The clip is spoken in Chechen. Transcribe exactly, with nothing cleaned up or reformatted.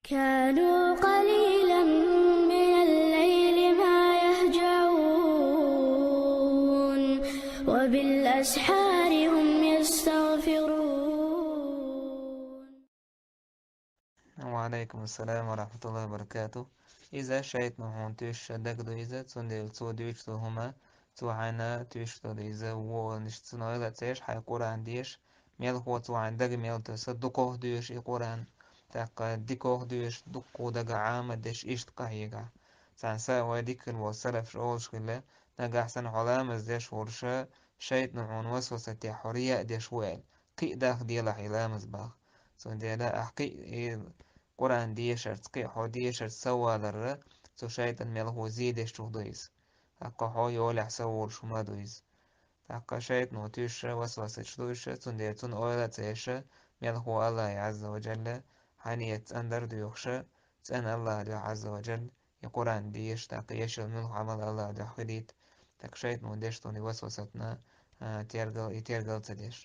كانوا قليلا من الليل ما يهجعون وبالأسحار هم يستغفرون. وعليكم السلام ورحمة الله وبركاته. Иза шайтӀано хьуна туьйсуш дагадо иза, цундела цо дуьйцуш долу хӀума, цо хьайна туьйсуш долу иза вон ниш цунна ойла а ца еш, хьайн Къуръан деша, мелхо цо хьайн дага мел таса, дукхох доьшу и Къуръан, тӀаккха дикох доьшу, дуккха дага Ӏамадеш, иштта къахьегахь. Цхьана са вай дика хир болу салафаш олуш хилла, нагахь санна хьо ламаз деш волуша, шайтӀано хьуна васвасат техь хьо рияъ деш ву аьлла, кхин а даха делахь и ламаз боху. Цундела ахь кхин а и Къуръан дешарца, кхин а хьо дешарца ца валарра, цу шайтӀан мелхо зен деш чух ду иза. ТӀаккха хьо йолехь са волуш хӀума ду иза. ТӀаккха шайтӀано туьйсуша, васвасаташ дуьйсуша, цундела цунна ойла а ца еша, мелхо Аллахь Ӏазза ва Джалла, хьан ният цӀандар а доьхуша, цӀена Аллахь дуьхьа Ӏазза ва Джалла, и Къуръан деша, тӀаккха еш йолу муьлхха Ӏамал Аллахь дуьхьа хилийта, тӀаккха шайтӀано деш долу и васвасатна, а, тергал, и тергал ца деш.